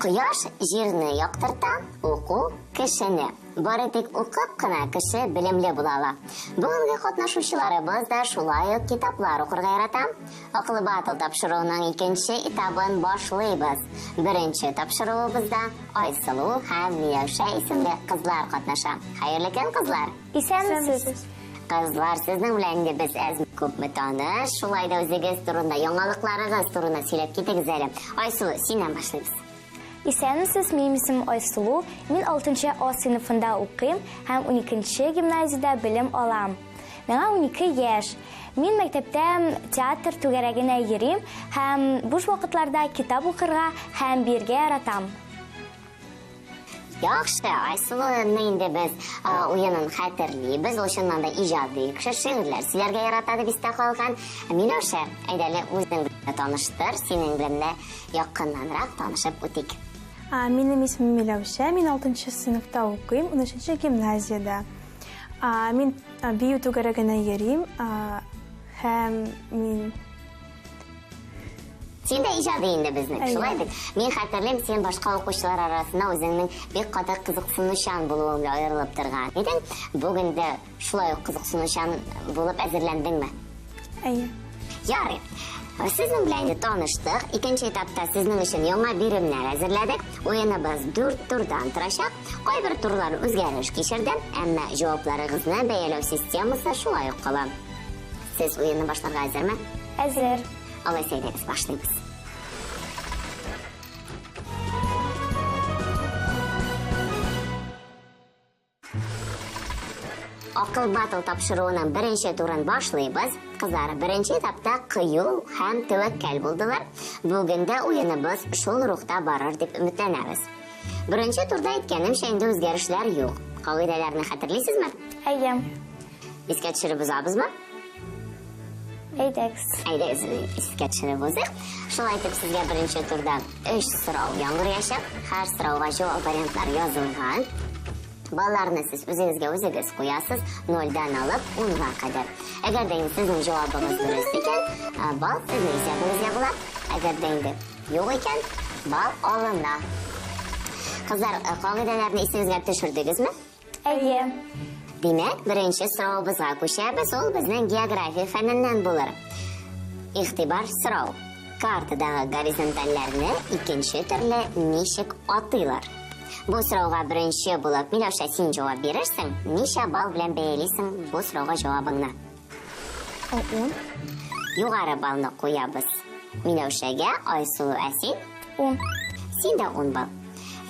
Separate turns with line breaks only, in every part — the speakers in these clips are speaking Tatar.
Кояш җирне яктырта, уку кешене. Бары тик укып кына кеше белемле була ала. Бүгенге катнашучыларыбыз да шулай ук китаплар укырга ярата. Акыллы батл тапшыруының икенче этабын башлыйбыз. Беренче тапшыруыбызда Айсылу һәм Миләүшә исемле кызлар катнаша. Хәерле көн, кызлар!
Исәнмесез!
Кызлар, сезнең белән инде без әзме күпме таныш, шулай да үзегез турында, яңалыкларыгыз турында сөйләп китегез әле. Айсылу, синнән башлыйбыз.
Исәнмесез, минем исемем Айсылу. Мин 6 А сыйныфында укыйм һәм 12 гимназиядә белем алам. Миңа 12 яшь. Мин мәктәптә театр түгәрәгенә йөрим һәм буш вакытларда китап укырга һәм биергә яратам.
Яхшы, Айсылуны инде без уенын хәтерлибез. Ул чыннан да иҗади кеше, шигырьләр сөйләргә ярата дип истә калган. Миләүшә, әйдә әле үзең белән таныштыр, синең белән дә якыннанрак танышып үтик.
Минем исемем Миләүшә, мин 6 сыйныфта укыйм, 13 гимназиядә. Мин бию түгәрәгенә йөрим һәм мин
Син дә иҗади инде безнең, шулай бит? Мин хәтерлим, син башка укучылар арасында үзеңнең бик каты кызыксынучан булуың белән аерылып торган идең. Бүген дә шулай ук кызыксынучан булып әзерләндеңме?
Әйе.
Ярый. Сезнең белән инде таныштык. Икенче этапта сезнең өчен яңа биремнәр әзерләдек. Уеныбыз 4 турдан торачак. Кайбер турлар үзгәреш кичерде, әмма җавапларыгызны бәяләү системасы шулай ук кала. Сез уенны башларга әзерме?
Әзер.
Алайса әйдәгез, башлыйбыз. Акыл батл тапшыруының беренче турын башлыйбыз. Кызлар беренче этапта кыю һәм тәвәккәл булдылар. Бүген дә уеныбыз шул рухта барыр дип өметләнәбез. Беренче турда әйткәнемчә инде үзгәрешләр юк. Кагыйдәләрне хәтерлисезме?
Әйе.
Искә төшереп узабызмы?
Әйдәгез.
Әйдәгез, искә төшереп узыйк. Шулай итеп, сезгә беренче турда 3 сорау яңгыраячак. Һәр сорауга җавап вариантлары язылган. Балларны сез үзегезгә үзегез куясыз, 0-дан алып 10-га кадәр. Әгәр дә инде сезнең җавабыгыз дөрес икән, балл сезнең исәбегезгә була. Әгәр дә инде юк икән, балл алына. Кызлар, кагыйдәләрне исегезгә төшердегезме?
Әйе.
Димәк, беренче соравыбызга күчәбез, ул безнең география фәненнән булыр. Игътибар, сорау. Картадагы горизонтальләрне икенче төрле ничек атыйлар? Бу сорауга беренче булып Миләүшә син җавап бирерсең. Ничә балл белән бәялисең бу сорауга җавабыңны?
10.
Югары баллны куябыз. Миләүшәгә, Айсылу, ә син?
10.
Син дә 10 балл.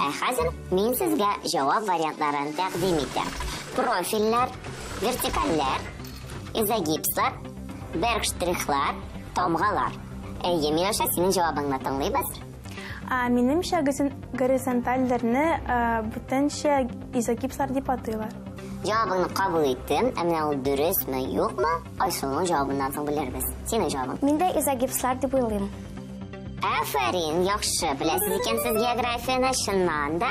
Ә хәзер мин сезгә җавап вариантларын тәкъдим итәм. Профильләр, вертикальләр, изогипслар, бергштрихлар, тамгалар. Әйе, Миләүшә, синең җавабыңны тыңлыйбыз.
Минемчә, горизонтальләрне бүтәнчә изогипслар дип атыйлар.
Җавабыңны кабул иттем. Ә менә ул дөресме, юкмы? Айсылуның җавабыннан соң белербез. Синең җавабың?
Мин дә изогипслар дип уйлыйм.
Афәрин, яхшы беләсез икән сез географияне. Чыннан да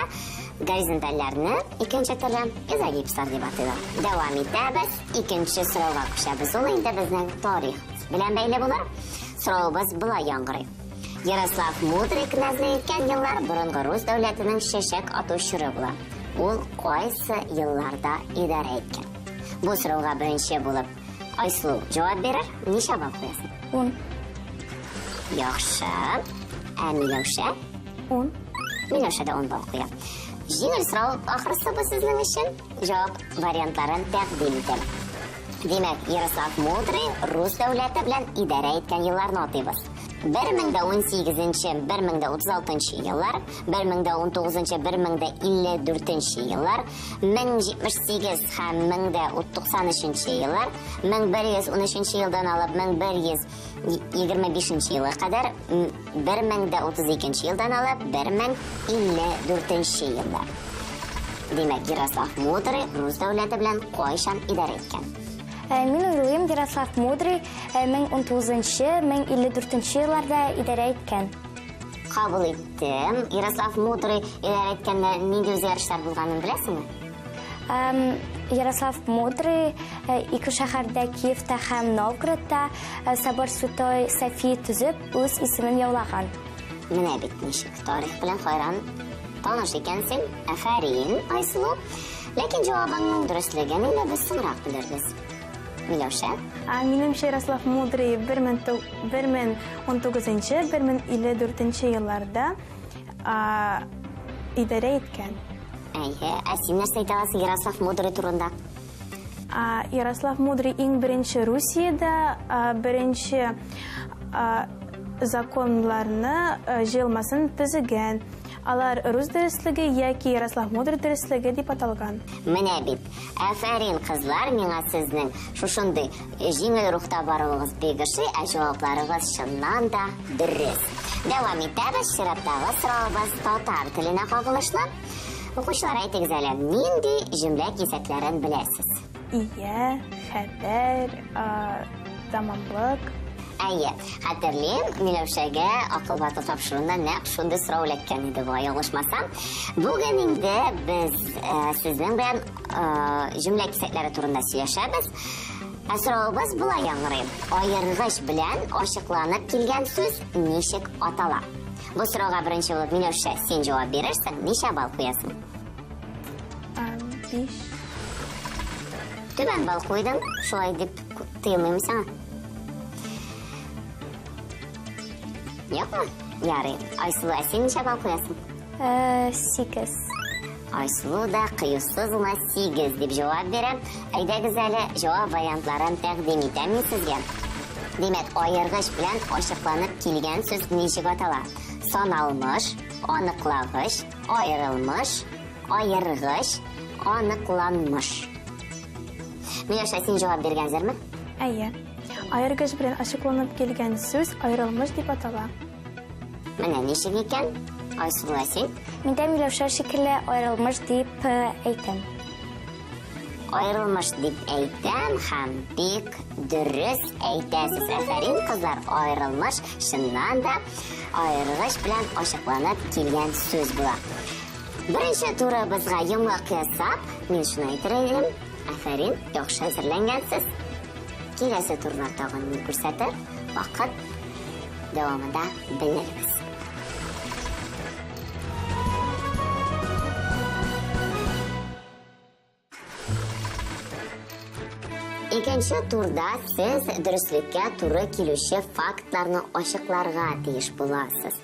горизонтальләрне икенче төрле изогипслар дип атыйлар. Дәвам итәбез. Икенче сорауга күчәбез. Ул инде безнең тарих белән бәйле булыр. Соравыбыз болай яңгырый. Ярослав Мудрый князьлек иткән еллар борынгы Рус дәүләтенең чәчәк ату чоры була. Ул кайсы елларда идарә иткән? Бу сорауга беренче булып Айсылу җавап бирер. Ничә балл куясың?
10.
Яхшы. Ә Миләүшә?
10.
Миләүшә дә 10 балл куя. Җиңел сорау ахрысы бу сезнең өчен. Җавап вариантларын тәкъдим итәм. Димәк, Ярослав Мудрый Рус дәүләте белән идарә иткән елларны атыйбыз. 1018-нче, 1036 еллар, 1019-нчы, 1054 еллар, 1078 һәм 1093 еллар, 1113 елдан алып 1125 елга кадәр, 1032 елдан алып 1054 еллар. Димәк, Ярослав Мудрый Рус дәүләте белән кайчан идарә иткән?
Мин уйлыйм, Ярослав Мудрый 1019-нчы, 1054 елларда идарә иткән.
Кабул иттем. Ярослав Мудрый идарә иткәндә нинди үзгәрешләр булганын беләсеңме?
Ярослав Мудрый ике шәһәрдә, Киевта һәм Новгородта собор Святой Софии төзеп, үз исемен яулаган.
Менә бит ничек тарих белән хайран таныш икәнсең. Афәрин, Айсылу. Ләкин җавабыңның дөреслеген инде без соңрак белербез. Миләүшә?
Минемчә, Ярослав Мудрый 1019-1054 елларда идарә иткән.
Әйе, ә син нәрсә әйтә аласың Ярослав Мудрый турында?
Ярослав Мудрый иң беренче Русиядә беренче законнарны җыелмасын төзегән. Алар рус дөреслеге яки Ярослав Мудрый дөреслеге дип аталган.
Менә бит. Афәрин, кызлар, миңа сезнең шушындый җиңел рухта баруыгыз бик ошый, ә җавапларыгыз чыннан да дөрес. Дәвам итәбез. Чираттагы соравыбыз татар теленә кагылышлы. Укучылар, әйтегез әле, нинди җөмлә кисәкләрен беләсез?
Ия, хәбәр, тамамлык.
Әйе, хәтерлим, Миләүшәгә акыл батыл тапшыруында нәкъ шундый сорау эләккән иде, бугай, ялгышмасам. Бүген инде без сезнең белән җөмлә кисәкләре турында сөйләшәбез. Ә соравыбыз болай яңгырый. Аергыч белән ачыкланып килгән сүз ничек атала? Бу сорауга беренче булып Миләүшә, син җавап бирерсең, ничә балл куясың?
5.
Түбән балл куйдым, шулай дип тоелмыймы сиңа? Юкмы? Ярый. Айсылу, ә син ничә балл куясың?
8.
Айсылу да кыюсыз гына 8 дип җавап бирә. Әйдәгез әле, җавап вариантларын тәкъдим итәм мин сезгә. Димәк, аергыч белән ачыкланып килгән сүз ничек атала? Саналмыш, аныклагыч, аерылмыш, аергыч, аныкланмыш. Миләүшә, син җавап биргәнсеңме?
Әйе. Аергыч белән ачыкланып килгән сүз аерылмыш дип атала.
Менә ничек икән? Айсылу, ә син?
Мин дә Миләүшә шикелле аерылмыш дип әйтәм.
Аерылмыш дип әйтәм һәм бик дөрес әйтәсез. Афәрин, кызлар, аерылмыш чыннан да аергыч белән ачыкланып килгән сүз була. Беренче турыбызга йомгак ясап, мин шуны әйтер идем. Афәрин, яхшы әзерләнгәнсез. Киләсе турлар тагын ни күрсәтер, вакыт дәвамында белербез. Икенче турда сез дөреслеккә туры килүче фактларны ачыкларга тиеш буласыз.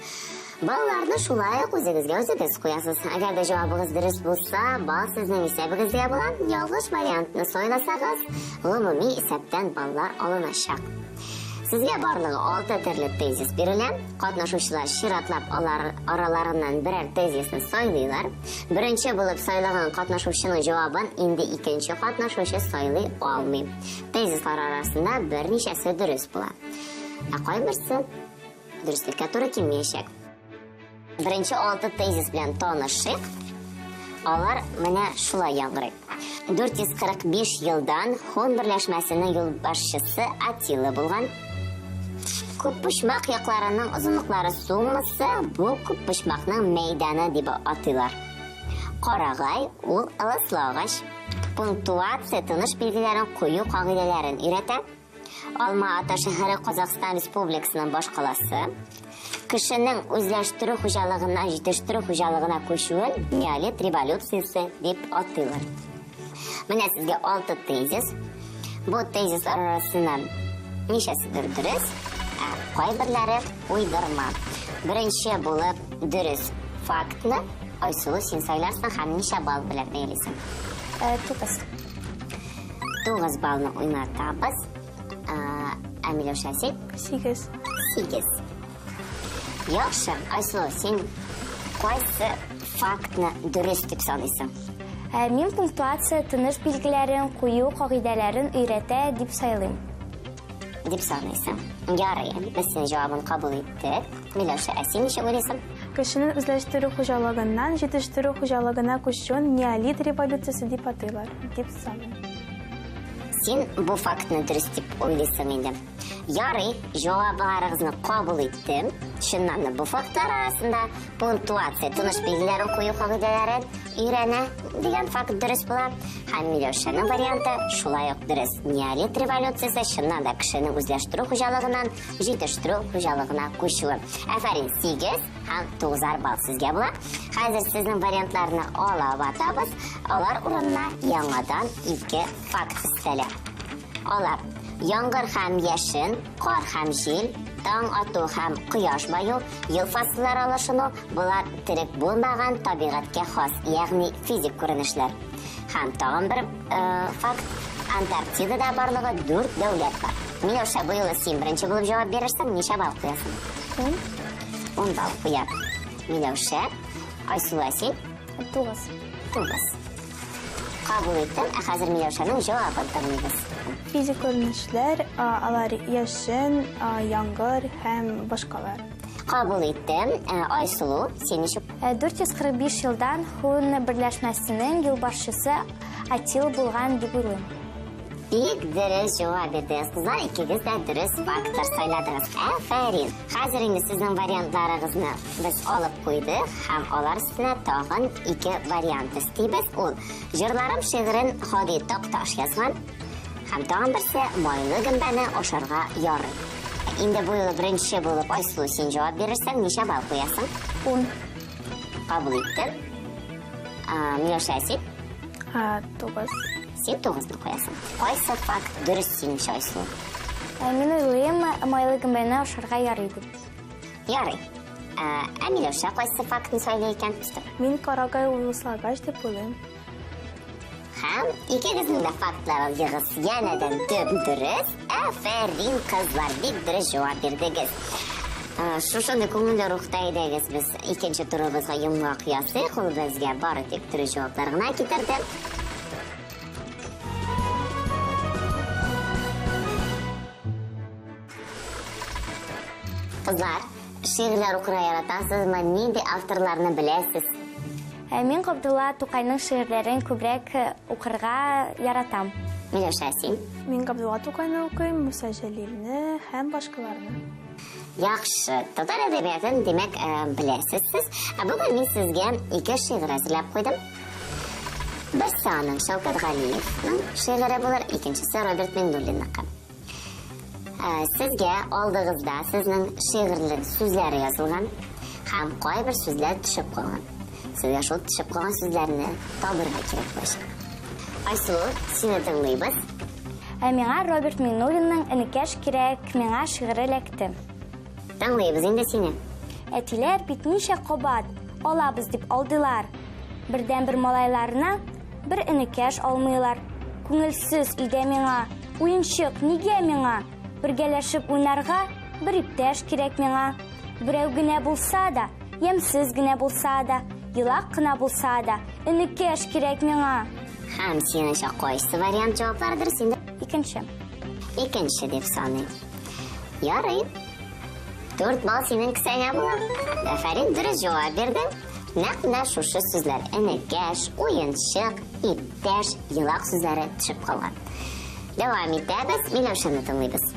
Балларны шулай ук үзегезгә үзегез куясыз. Әгәр дә җавабыгыз дөрес булса, балл сезнең исәбегезгә була. Ялгыш вариантны сайласагыз, гомуми исәптән баллар алыначак. Сезгә барлыгы 6 төрле тезис бирелә. Катнашучылар чиратлап алар араларыннан берәр тезисны сайлыйлар. Беренче булып сайлаган катнашучының җавабын инде икенче катнашучы сайлый алмый. Тезислар арасында берничәсе дөрес була. Ә кайберсе дөреслеккә туры килмәячәк. Беренче 6 тезис белән танышыйк. Алар менә шулай яңгырый. 445 елдан Һун берләшмәсенең юлбашчысы Атила булган. Күппочмак якларының озынлыклары суммасы бу күппочмакның мәйданы дип атыйлар. Карагай ул ылыслы агач. Пунктуация тыныш билгеләрен кую кагыйдәләрен өйрәтә. Алма-Ата шәһәре Казахстан Республикасының башкаласы. Кешенең үзләштерү хуҗалыгыннан җитештерү хуҗалыгына күчүен неолит революциясе дип атыйлар. Менә сезгә 6 тезис. Бу тезислар арасыннан ничәседер дөрес, ә кайберләре уйдырма. Беренче булып дөрес фактны Айсылу син сайларсың һәм ничә балл белән бәялисең?
9.
9 баллны уйнатабыз. Ә Миләүшә, син?
8.
8. Яхшы, Айсылу, син кайсы фактны дөрес дип саныйсың?
Мин пунктуация тыныш билгеләрен кую кагыйдәләрен өйрәтә дип сайлыйм.
Дип саныйсың. Ярый, без синең җавабын кабул иттек. Миләүшә, ә син ничек уйлыйсың?
Кешенең үзләштерү хуҗалыгыннан җитештерү хуҗалыгына күчүен неолит революциясе дип атыйлар, дип саныйм.
Син бу фактны дөрес дип уйлыйсың инде. Ярый, җавапларыгызны кабул иттем. Чыннан да бу фактлар арасында пунктуация, тыныш билгеләрен кую кагыйдәләрен өйрәнә дигән факт дөрес була. Һәм Миләүшәнең варианты шулай ук дөрес. Неолит революциясе чыннан да кешенең үзләштерү хуҗалыгыннан җитештерү хуҗалыгына күчүе. Афәрин, 8 һәм 9 балл сезгә була. Хәзер сезнең вариантларны ала батабыз. Алар урынына яңадан ике факт өстәлә. Алар яңгыр һәм яшен, кар һәм җил, таң ату һәм кояш баю, ел фасыллары алышыну, болар терек булмаган табигатькә хас, ягъни физик күренешләр. Һәм тагын бер э, факт, Антарктидада барлыгы дүрт дәүләт бар. Миләүшә, бу юлы син беренче булып җавап бирерсең, ничә балл куясың?
10.
10 балл куя. Миләүшә, Айсылу, ә син?
9.
9. Кабул иттем, ә хәзер Миләүшәнең җавабын тыңлыйбыз.
Физик күренешләр, алар яшен, яңгыр һәм башкалар.
Кабул иттем. Айсылу, син ничек?
445 елдан Хун берләшмәсенең юлбашчысы Атил булган дип уйлыйм.
Бик дөрес җавап бирдегез, кызлар, икегез дә дөрес фактлар сайладыгыз. Афәрин. Хәзер инде сезнең вариантларыгызны без алып куйдык һәм алар өстенә тагын ике вариант өстибез. Ул Җырларым шигырен Һади Такташ язган һәм тагын берсе майлы гөмбәне ашарга ярый. Инде бу юлы беренче булып Айсылу син җавап бирерсең, ничә балл куясың?
10.
Кабул иттем. Миләүшә, син?
9.
Син 9-ны куясың. Кайсы факт дөрес синеңчә, Айсылу?
Мин уйлыйм, майлы гөмбәне ашарга ярый дип.
Ярый. Ә Миләүшә кайсы фактны сайлый икән?
Мин карагай уйслагач дип уйлыйм.
Һәм икегезнең дә фактларыгыз янәдән төп дөрес. Афәрин, кызлар, бик дөрес җавап бирдегез. Шушындый күңелле рухта әйдәгез без икенче турыбызга йомгак ясыйк. Ул безгә бары тик дөрес җаваплар гына китерде. Кызлар, шигырьләр укырга яратасызмы? Нинди авторларны беләсез?
Мин Габдулла Тукайның шигырьләрен күбрәк укырга яратам.
Миләүшә, син?
Мин Габдулла Тукайны укыйм, Муса Җәлилне һәм башкаларны.
Яхшы. Татар әдәбиятын, димәк, беләсез сез. Ә бүген мин сезгә ике шигырь әзерләп куйдым. Берсе аның Шәүкәт Галиевның шигыре булыр, икенчесе Роберт Миңнуллинныкы. Сезгә алдыгызда сезнең шигырьле сүзләре язылган һәм кайбер сүзләр төшеп калган. Сезгә шул төшеп калган сүзләрне табырга кирәк булачак. Айсылу, сине тыңлыйбыз.
Ә миңа Роберт Миңнуллинның Энекәш кирәк миңа шигыре эләкте.
Тыңлыйбыз инде сине.
Әтиләр бит ничә кабат алабыз дип алдылар. Бердән-бер малайларына бер энекәш алмыйлар. Күңелсез өйдә миңа. Уенчык нигә миңа? Бергәләшеп уйнарга бер иптәш кирәк миңа. Берәү генә булса да, ямьсез генә булса да, елак кына булса да, энекәш кирәк миңа.
Һәм синеңчә кайсы вариант җаваплары дөрес инде?
Икенче.
Икенче дип саныйм. Ярый. 4 балл синең кесәңә була. Афәрин, дөрес җавап бирдең. Нәкъ менә шушы сүзләр: энекәш, уенчык, иптәш, елак сүзләре төшеп калган. Дәвам итәбез, Миләүшәне тыңлыйбыз.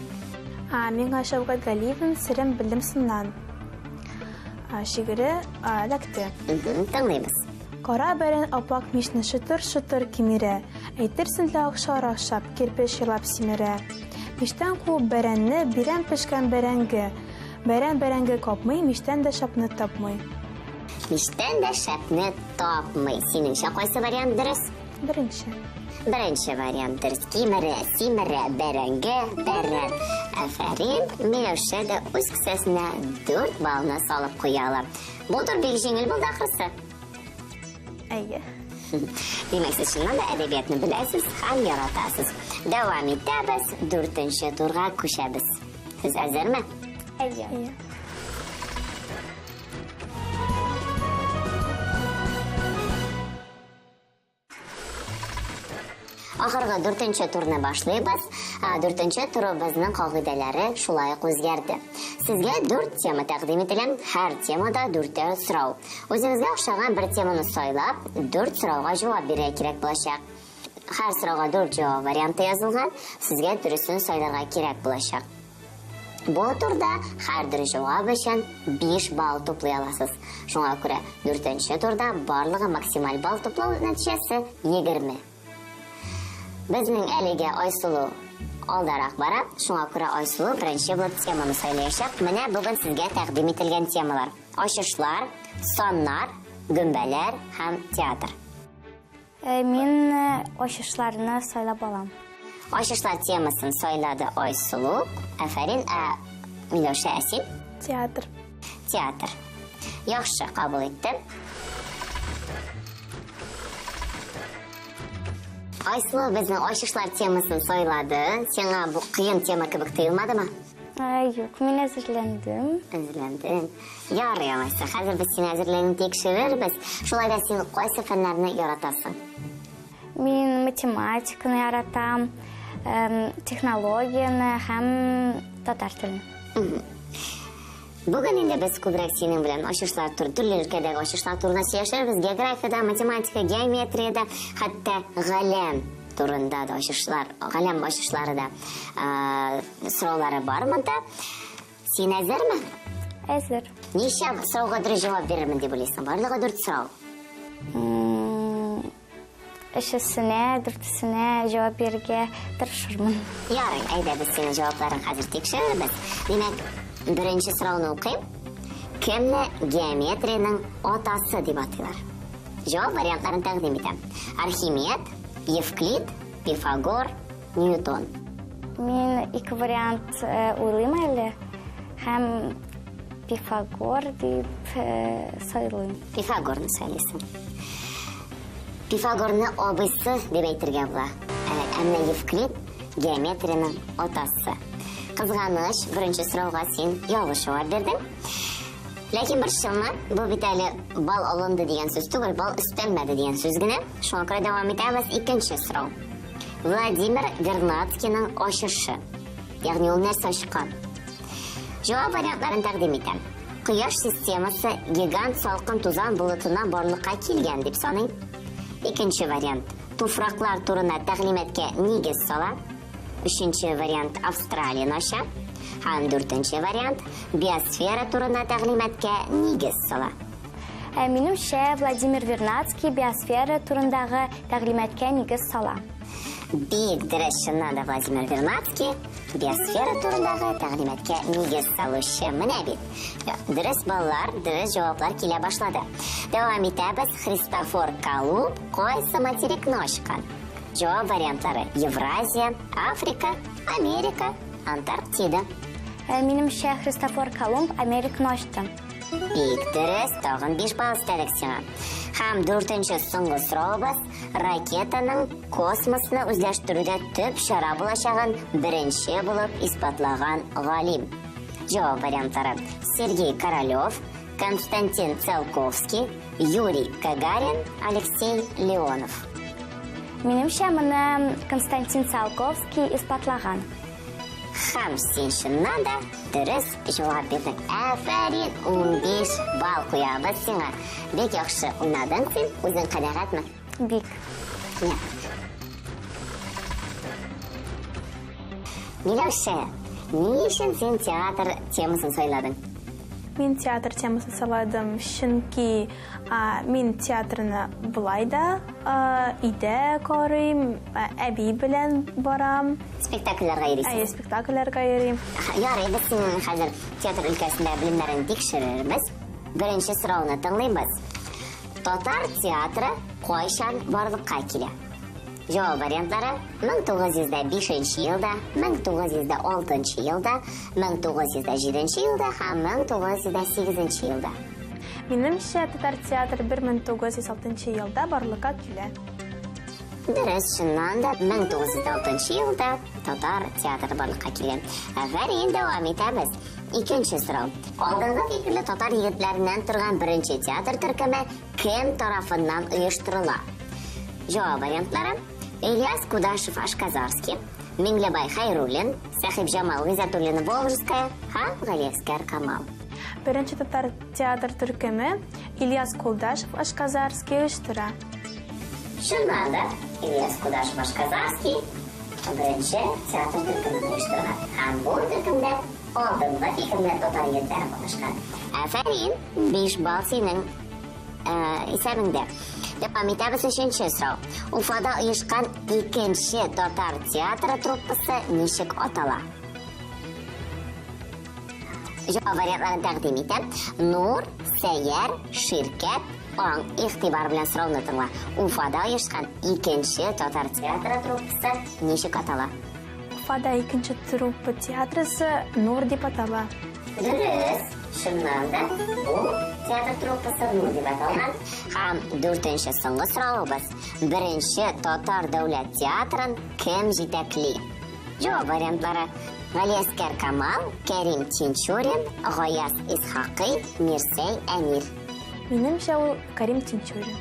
Миңа Шәүкәт Галиевның Серем белдем сыннан шигыре эләкте.
Тыңлыйбыз.
Кара бәрән апак мичне шытыр-шытыр кимерә, әйтерсең лә акшар ашап, кирпеч елап симерә. Мичтән куып бәрәнне, бирәм пешкән бәрәңге. Бәрән бәрәңге капмый, мичтән дә шәпне тапмый.
Мичтән дә шәпне тапмый. Синеңчә кайсы вариант дөрес?
Беренче.
Беренче вариант дөрес. Кимерә, симерә, бәрәңге, бәрән. Афәрин, Миләүшә дә үз кесәсенә 4 баллны салып куя ала. Бу тур бик җиңел булды ахрысы.
Әйе.
Димәк, сез чыннан да әдәбиятны беләсез һәм яратасыз. Дәвам итәбез, дүртенче турга күчәбез. Сез әзерме?
Әйе.
Әйе.
Ахыргы дүртенче турны башлыйбыз. Дүртенче турыбызның кагыйдәләре шулай ук үзгәрде. Сезгә дүрт тема тәкъдим ителә. Һәр темада дүртәр сорау. Үзегезгә охшаган бер теманы сайлап, дүрт сорауга җавап бирергә кирәк булачак. Һәр сорауга дүрт җавап варианты язылган. Сезгә дөресен сайларга кирәк булачак. Бу турда һәр дөрес җавап өчен 5 балл туплый аласыз. Шуңа күрә дүртенче турда барлыгы максималь балл туплау нәтиҗәсе 20. Безнең әлегә Айсылу алдарак бара, шуңа күрә Айсылу беренче булып теманы сайлаячак. Менә бүген сезгә тәкъдим ителгән темалар: ачышлар, саннар, гөмбәләр һәм театр.
Мин ачышларны сайлап алам.
Ачышлар темасын сайлады Айсылу. Афәрин, ә Миләүшә, ә син?
Театр.
Театр. Яхшы, кабул иттем. Айсылу безнең ачышлар темасын сайлады. Сиңа бу кыен тема кебек тоелмадымы?
Юк, мин әзерләндем.
Әзерләндең. Ярый алайса, хәзер без синең әзерлегеңне тикшерербез. Шулай да син кайсы фәннәрне яратасың?
Мин математиканы яратам, технологияне һәм татар телен.
Бүген инде без күбрәк синең белән ачышлар тур, төрле өлкәдәге ачышлар турында сөйләшербез. Географиядә, математика, геометриядә, хәтта галәм турында да ачышлар, галәм ачышлары да сораулары бар монда. Син әзерме?
Әзер.
Ничә сорауга дөрес җавап бирермен дип уйлыйсың? Барлыгы дүрт сорау.
Өчесенә, дүртесенә җавап бирергә тырышырмын.
Ярый, әйдә без синең җавапларын хәзер тикшерербез. Димәк, беренче сорауны укыйм. Кемне геометриянең атасы дип атыйлар? Җавап вариантларын тәкъдим итәм. Архимед, Евклид, Пифагор, Ньютон.
Мин ике вариант уйлыйм әле. Һәм Пифагор дип сайлыйм.
Пифагорны сайлыйсың. Пифагорны абыйсы дип әйтергә була. Ә менә Евклид геометриянең атасы. Кызганыч, беренче сорауга син ялгыш җавап бирдең. Ләкин борчылма, бу бит әле балл алынды дигән сүз түгел, балл өстәлмәде дигән сүз генә. Шуңа күрә дәвам итәбез. Икенче сорау. Владимир Вернадскийның ачышы. Ягъни ул нәрсә ачкан? Җавап вариантларын тәкъдим итәм. Кояш системасы гигант салкын тузан болытыннан барлыкка килгән дип саный. Икенче вариант. Туфраклар турында тәгълиматка нигез сала. Өченче вариант Австралияны ача. Һәм дүртенче вариант биосфера турында тәгълиматка нигез сала.
Минемчә, Владимир Вернадский биосфера турындагы тәгълиматка нигез сала.
Бик дөрес, чыннан да Владимир Вернадский биосфера турындагы тәгълиматка нигез салучы. Менә бит. Дөрес баллар, дөрес җаваплар килә башлады. Дәвам итәбез. Христофор Колумб кайсы материкны ачкан? Җавап вариантлары: Евразия, Африка, Америка, Антарктида.
Минемчә, Христофор Колумб Американы ачты.
Бик дөрес, тагын 5 балл өстәдек сиңа. Һәм дүртенче соңгы соравыбыз: ракетаның космосны үзләштерүдә төп чара булачагын беренче булып исбатлаган галим. Җавап вариантлары: Сергей Королёв, Константин Циолковский, Юрий Гагарин, Алексей Леонов.
Минемчә, моны Константин Циолковский исбатлаган.
Һәм син чыннан да дөрес җавап бирдең. Афәрин, 15 балл куябыз сиңа. Бик яхшы уйнадың син, үзең канәгатьме?
Бик.
Миләүшә, ни өчен син театр темасын сайладың?
Мин театр темасын сайладым, чөнки мин театрны болай да өйдә карыйм, әби белән барам.
Спектакльләргә йөрисез?
Әйе, спектакльләргә йөрим.
Ярый, без синең хәзер театр өлкәсендә белемнәреңне тикшерербез. Беренче сорауны тыңлыйбыз. Татар театры кайчан барлыкка килә? Җавап вариантлары: 1905 елда, 1906 елда, 1907 елда һәм 1908 елда.
Минемчә, татар театры 1906 елда барлыкка килә.
Дөрес, чыннан да 1906 елда татар театры барлыкка килгән. Афәрин, дәвам итәбез. Икенче сорау. Алдынгы фикерле татар егетләреннән торган беренче театр төркеме кем тарафыннан оештырыла? Җавап вариантлары: Ильяс Кудашев Ашказарский, Миңлебай Хайруллин, Сәхибҗамал Гыйззәтуллина Волжская һәм Галиәскәр Камал.
Беренче татар театр төркеме Ильяс Кулдашев Ашказарский оештыра.
Чыннан да, Ильяс Кудашев Ашказарский беренче театр төркемен оештырган. Һәм бу төркемдә алдынгы фикерле татар егетләре катнашкан. Афәрин, 5 балл синең исәбеңдә. Дәвам итәбез өченче сорау. Уфада оешкан икенче татар театры труппасы ничек атала? Җавап вариантларын тәкъдим итәм. Нур, Сәйяр, Ширкәт, Аң. Игътибар белән сорауны тыңла. Уфада оешкан икенче татар театры труппасы ничек атала?
Уфада икенче труппа театрысы Нур дип атала.
Дөрес, чыннан да бу театр труппасы Нур дип аталган. Һәм дүртенче соңгы соравыбыз. Беренче татар дәүләт театрын кем җитәкли? Җавап вариантлары: Галиәскәр Камал, Кәрим Тинчурин, Гаяз Исхакый, Мирсәй Әмир.
Минемчә, ул Кәрим Тинчурин.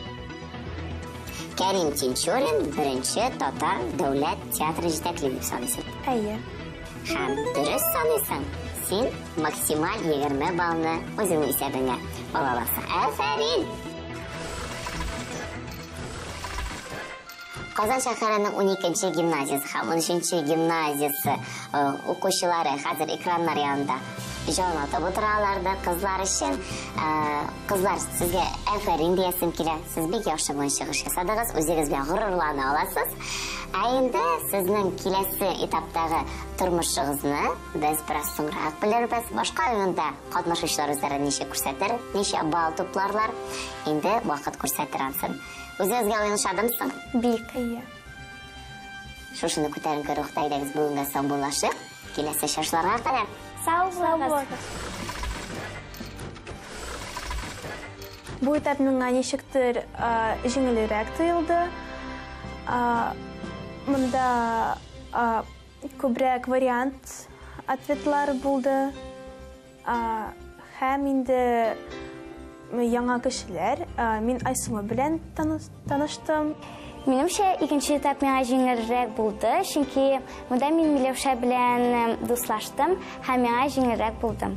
Кәрим Тинчурин беренче татар дәүләт театры җитәкли дип саныйсың.
Әйе.
Һәм дөрес саныйсың. Син максималь 20 баллны үзеңнең исәбеңә ала аласың. Афәрин! Казан шәһәренең 12 гимназиясе һәм 13 гимназиясе э, укучылары хәзер экраннар янында җан атып утыралар да кызлар өчен. Э, кызлар, сезгә әфәрин диясем килә. Сез бик яхшы бүген чыгыш ясадыгыз, үзегез белән горурлана аласыз. Ә инде сезнең киләсе этаптагы тормышыгызны без бераз соңрак белербез. Башка уенда катнашучылар үзләрен ничек күрсәтер, ничә балл тупларлар, инде вакыт күрсәтер ансын. Үзегезгә уен ошадымы соң?
Бик.
Әйе.
Шушыны күтәренке рухта әйдәгез бүгенгә саубуллашыйк. Киләсе чашларга кадәр.
Сау
Сау
булыгыз.
булыгыз. Бу этап миңа ничектер җиңелрәк тоелды. Монда күбрәк вариант ответлар булды. Һәм инде яңа кешеләр, мин Айсылу белән таныштым.
Минемчә, икенче этап миңа җиңелрәк булды, чөнки монда мин Миләүшә белән дуслаштым һәм миңа җиңелрәк булды.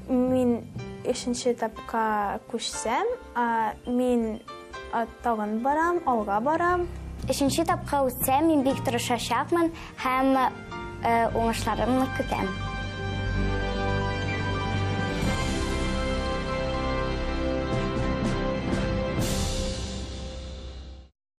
Мин өченче этапка күчсәм, мин тагын барам, алга барам.
Өченче этапка үтсәм, мин бик тырышачакмын һәм уңышларымны көтәм.